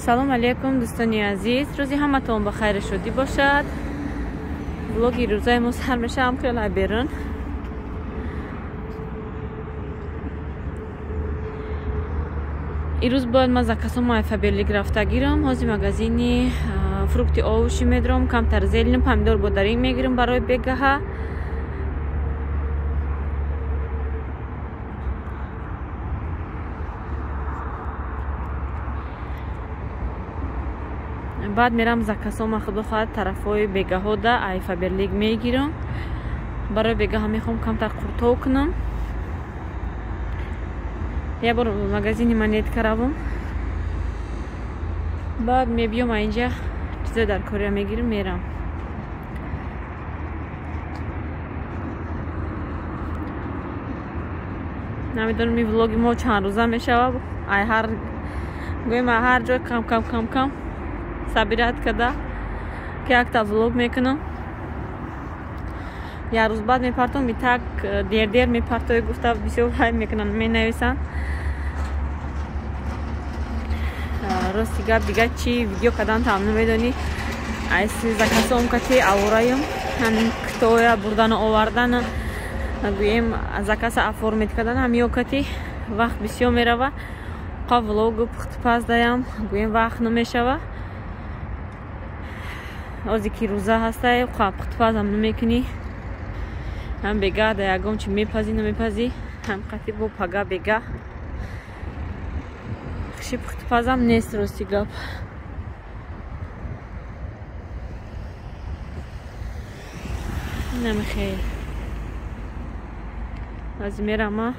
Салом алейкум, дӯстони азиз. Рӯзи ҳаматон ба хайру шодӣ бошад. Влоги рӯзаи мо сар мешавам хеле берун. Ирӯз бояд ман закасома Фаберлик рафта гирам. Ҳозир магазини фрукти овощи медром, камтар зелень, помидор бодарин мегирам барои бегаҳа. Баъд мерам закасома худо хоҳад тарафҳои бегаҳода ай Фаберлик мегирам. Барои бегаҳа мехоҳам камтар қуртов кунам. Я бор магазини монетка равам. Баъд мебиём инҷа чизои дар кория мегирам, мерам. Намедонам ин влоги мо чанд рӯза мешавад. Ай ҳар гӯем ҳар ҷой кам кам кам кам сабират када ки якта влог мекунам. Як рӯз баъд мепартом, и так дер-дер мепартои гуфта бисёр ҳай мекунанд, менависанд. Рости гап дига чи видео кадан там намедонӣ. Айс закасом кати авораем, ҳамин китоя бурдану овардану гӯем закаса оформить кардан ҳамиё кати вақт бисёр мерава. Қа влогу пухтупаз даям, гӯем вақт намешава. Ози ки рӯза ҳастай, қа пухтупазам намекунӣ. Ҳам бега да ягон чи мепазӣ намепазӣ, ҳам қати бо пага бега. Хуши пухтупазам нест, рости гап. Намехел. Аз мерама.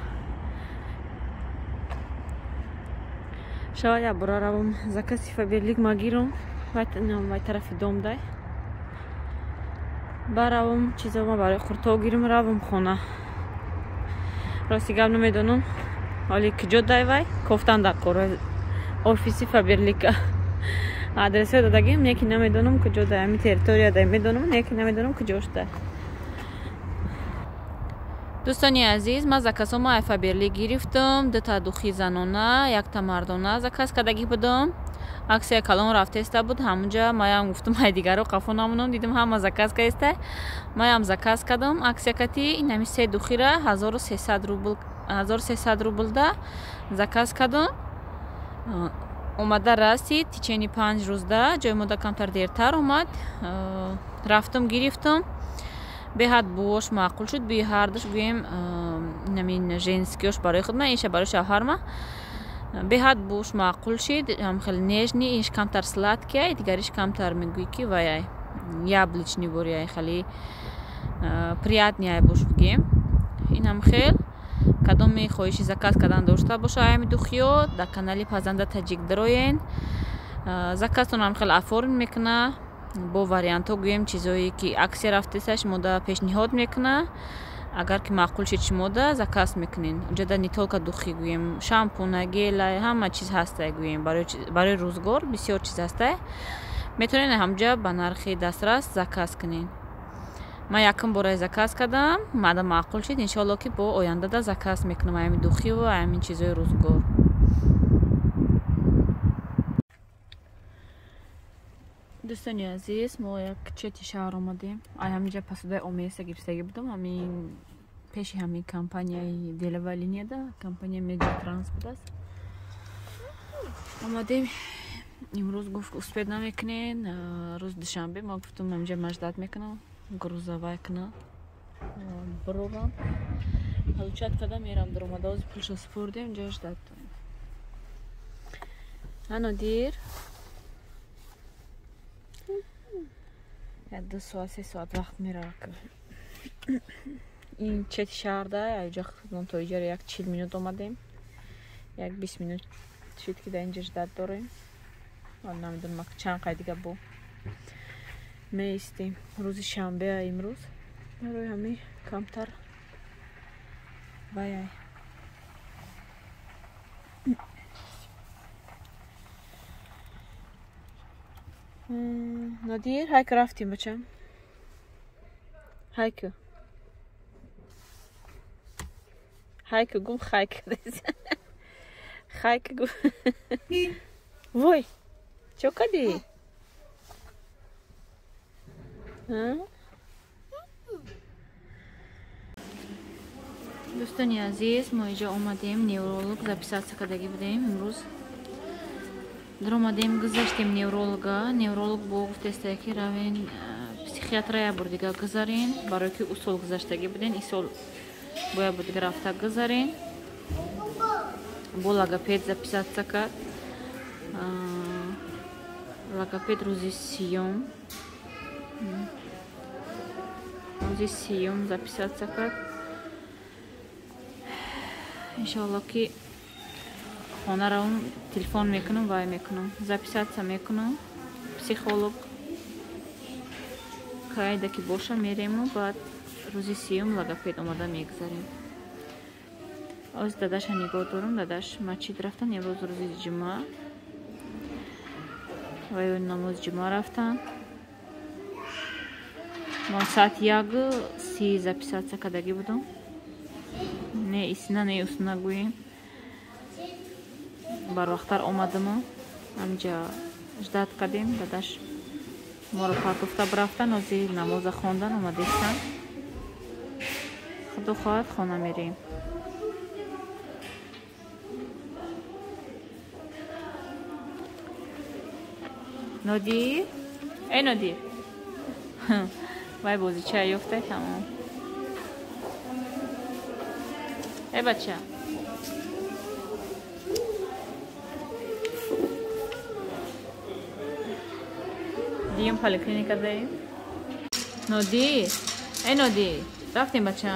Шава я бора равам закаси Фаберлик магирам. Вай тарафи дом дай. Баравам чизома барои қуртов гирам, равам хона. Рости гап намедонам. Ҳоли куҷо дай вай? Кофтан дар кор офиси Фаберлика. Адресо додагим, неки намедонам куҷо дай. Ами территория дай медонам, неки намедонам куҷош дай. Дӯстони азиз, ман закасома ай Фаберлик гирифтам. Дута духи занона, якта мардона заказ кардагӣ будам. Аксия калон рафтеста буд, ҳамунҷа маям гуфтам ай дигаро қафо намонам, дидам ҳама заказ кардеста. Маям заказ кардам аксия кати ин ҳами се духира 1300 рубл, 1300 рублда заказ кардам. Омада расид течени 5 рӯзда, ҷои мода камтар дертар омад. Рафтам гирифтам. Беҳад бӯош маъқул шуд. Бӯи ҳардуш гӯем инамин женскиёш барои худма, инша барои шавҳарма. Беҳад бӯш маъқул шид, ҳам хеле нежный, инш камтар сладкий, дигариш камтар мегӯӣ ки вай яблочный боряй, хеле приятный ай бош бигем. Инам хел кадоме хоҳиши заказ кардан дошта боша аями духиё дар канали Пазанда Таҷик дароен. Заказтонам хеле оформ мекуна бо вариантҳо, гӯем чизое ки аксия рафтеса шумода пешниҳод мекуна. Агар ки маъқул шид шумода заказ мекунен. Унҷода не только духи гӯем, шампуна, гела, ҳама чиз ҳастай гӯем. Барои рӯзгор бисёр чиз ҳастай. Метавонед ҳамҷа ба нархи дастрас заказ кунед. Ман якум бора заказ кардам, мада маъқул шид. Иншоалло ки бо ояндада заказ мекунам аями духиву аями чизои рӯзгор. Дӯстони азиз, мо як чети шаҳр омадем. Ай ҳаминҷа пасудаи омеса гирифтагӣ будам. Ҳамин пеши ҳамин компанияи Деловая линияда, компания Медиатранс будааст. Омадем. Имрӯз гуфт успед намекунен. Рӯз душанбе мо гуфтум ҳаминҷа маждат мекунам, грузовай кунам, бирорам. Получать када мерам даромада, ози пулшо супурдем, инҷо ждат дорем. Ано дир. 2 соат, 3 соат вақт меравад. Ин чети шаҳрда, айҷа худмон то иҷара як 40 минут омадем. Як 20 минут шуд ки дар инҷа ждат дорем. Намедонам чанд қай дига бо меистем. Рӯзи шанбе имрӯз. Барои ҳамин камтар вай ай. Нодир, ҳайку рафтем бачам. Ҳайку. Ҳайку гум хайку. Хайку гум. Вой. Чо кадӣ? Дӯстони азиз, мо инҷо омадем, невролог записаться кардагӣ будем имрӯз. Даромадем, гузаштем невролога. Невролог бо гуфтеста, ки равен психиатра як бор дига гузарен, барое ки ӯ сол гузаштагӣ буден, ин сол бояд бор дига рафта гузарен. Бо логопед записаться кард. Логопед рӯзи сиюм. Рӯзи сиюм записаться кард. Иншоалло, ки хона равам, телефон мекунам, вай мекунам, записаться мекунам. Психолог кайда ки боша, мерему, баъд рӯзи сиюм логопед омада мегузарем. Оз дадаша нигоҳ дорам, дадаш масҷид рафтан, имрӯз рӯзи ҷумъа. Вай намози ҷумъа рафтан. Мо соати 1:30 записаться кардагӣ будам. Не исна, не усна гӯем. Барвақттар омадаму ҳамҷа ждать кардем, дадаш моро партофта бирафтан, ози намоза хондан омадестан. Худо хоҳад, хона мерем. Нодир, эй Нодир, вай бозича ёфтай, тамом. Эй бача, диюм поликлиника даем. Нодир, эй Нодир, рафтем, бача.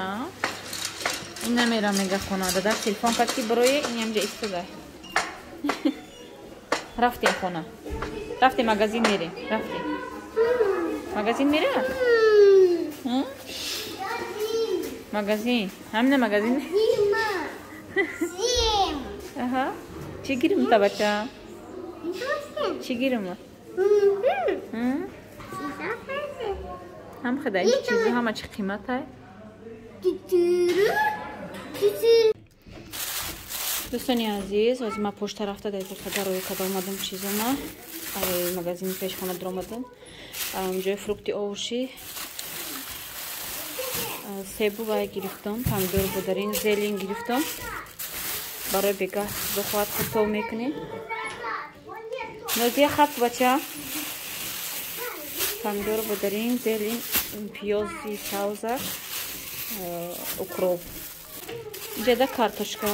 Ин намерам, мега, хона. Дадаш телефон кард, ки барои ин ҳамҷа истода. Рафтем хона. Рафтем магазин мерем. Рафтем. Магазин мерем? Магазин. Ҳамина магазин. Аҳа. Чӣ гирим та, бача? Чӣ гирим? Ҳам хада ин чизо ҳама чӣ қиматай. Дӯстони азиз, ҳозир ман пошта рафта дар қадар рӯй карда омадам чизома. Ай магазини пешхона даромадам. Ҷои фрукти овощи себу вай гирифтам, помидор, бодарин, зелень гирифтам. Барои бегаҳ худо хоҳад қуртов мекунем. Нозия, хаб, бача. Помидор, бодарин, зелень, пиёзи савзак, укроп. Инҷа картошка.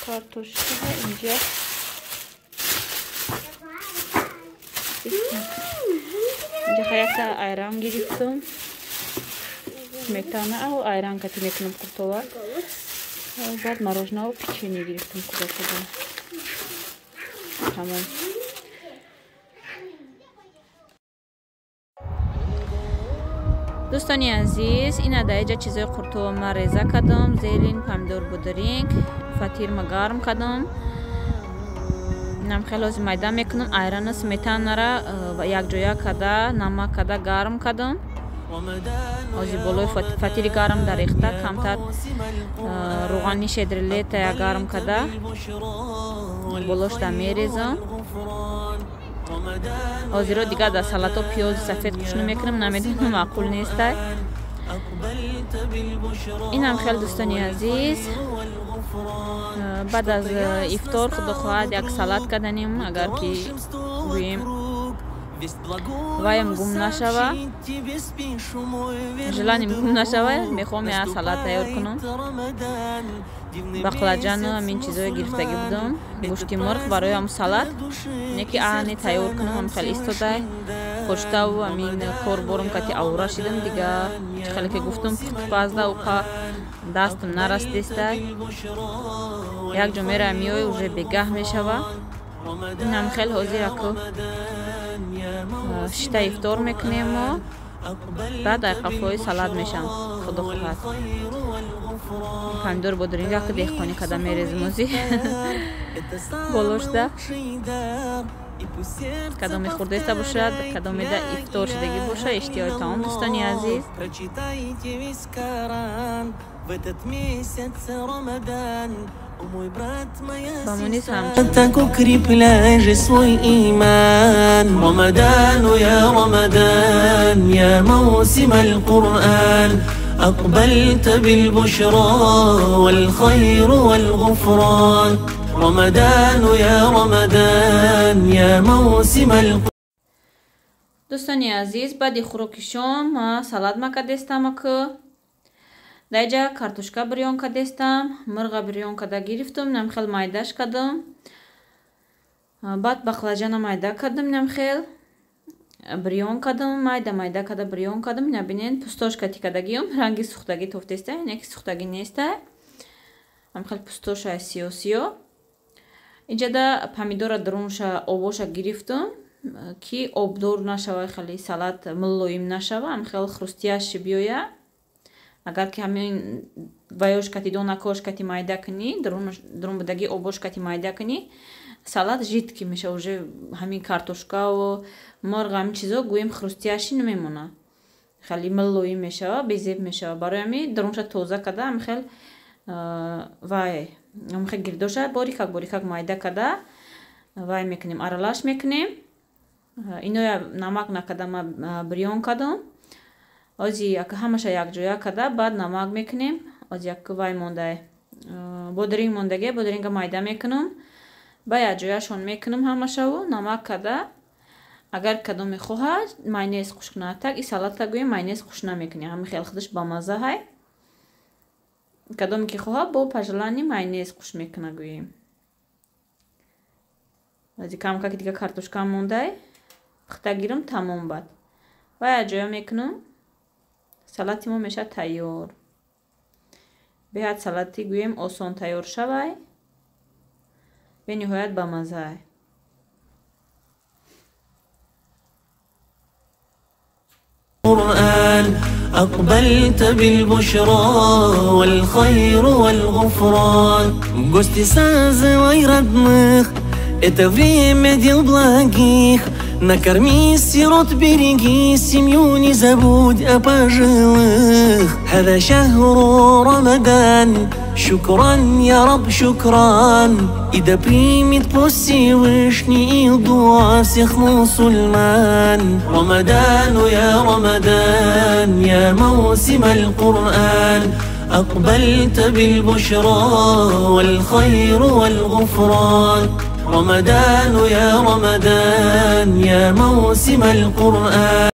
Картошка инҷа. Инҷа хаякта айран гирифтам. Сметана ав айран кати мекунам қуртова. Баъд мороженое, печенье гирифтам худо худо. Тамом. Дӯстони азиз, ина дар инҷа чизои қуртова ман реза кардам, зелень, помидор, будринг, фатирма гарм кардам. Инам хеле ҳозир майда мекунам, айрану сметанара якҷоя карда, намак карда гарм кардам. Ҳозир болои фатири гарм дарехта, камтар рӯғани шедрилетая гарм карда, болошда мерезам. Ҳозиро дигар дар салато пиёзи сафед қушну мекунам, намедонам, маъқул нестай. Инам хеле, дӯстони азиз, баъд аз ифтор худо хоҳад як салат карданем, агар ки гӯем ваям гум нашава, желанием гум нашава, мехоҳам як салат тайёр кунам. Бақлаҷану ҳамин чизое гирифтагӣ будам, гӯшти мурғ барои ҳам салат, не ки ани тайёр кунам, ҳам хеле истодай почтаву ҳамин кор борум кати авра шидам, дига чӣ хеле ки гуфтам, пухтупазда уқа дастам нарасдестай. Як ҷо мераям, меои, уже бегаҳ мешава. Инам хеле ҳозир аку шита ифтор мекунему, баъд дар қафои салат мешам, худо хоҳад. Помидор, бодринг аку деҳқонӣ карда мерезим ози болошда. Кадоме хӯрдаиста бошад, кадомеда ифтор шудагӣ боша, иштиҳои таом, дӯстони азиз. В этот месяц Рамадан. Ба мо низ ҳамчунин. Так укрепляй же свой иман. Рамадан, я Рамадан, я موسم القرآن. أقبلت بالبشرى والخير والغفران. رمضان يا رمضان يا موسم القرآن. Дӯстони азиз, баъди хӯроки шом салат макадестам, ак даиҷа картошка бирён кадестам, мирға бирён када гирифтум, нам хел майдаш кадам, баъд баклажана майда кардам, нам хел бирён кардам, майда майда када бирён кардам. Ина бинен, пустош кати кадагиюм, ранги сухтагӣ тофтеста, ине ки сухтагӣ неста, ам хел пустоша сиё сиё. Инҷада помидора дурунша обоша гирифтум, ки обдор нашава, хеле салат мулоим нашава, ам хел хрустящий биёя. Агар ки ҳамин ваёш кати донакош кати майда кунӣ, дурун будаги обош кати майда кунӣ, салат жидкий меша, уже ҳамин картошкаву мурғ, ҳамин чизо гӯем хрустящий намемона, хеле мулоим мешава, безеб мешава. Барои ҳамин дурунша тоза када, ҳамин хел вай, ҳамин хел гирдоша борикак борикак майда када вай мекунем, аралаш мекунем. Иноя намак накада ма бирён кардам. Ози як ҳамаша якҷоя када баъд намак мекунем. Ози як вай мондай, бодринг мондаге, бодринга майда мекунам, ба якҷояшон мекунам ҳамашаву намак када. Агар кадом мехоҳад майонез қуш кунад, так и салата гӯем майонез қуш намекунем, ҳамин хел худаш бамазза ҳай. Кадоме ки хоҳад, бо пожелание майонез қуш мекуна гӯем. Ози камкаки дига картошкам мондай, пухта гирам, тамом. Бад ва якҷоя мекунам, салати мо мешавад тайёр. Беҳад салати гӯем осон тайёр шавай, бениҳоят бамаззай. أقبلت بالبشرى والخير والغفران. Гости созывай родных, это время дел благих. Накорми сирот, береги семью, не забудь о пожилых. هذا شهر رمضان، شكرا يا رب شكرا. И да примет пусть Всевышний и дуа всех мусульман. رمضان يا رمضان يا موسم القرآن. أقبلت بالبشرى والخير والغفران. رمضان يا رمضان يا موسم القرآن.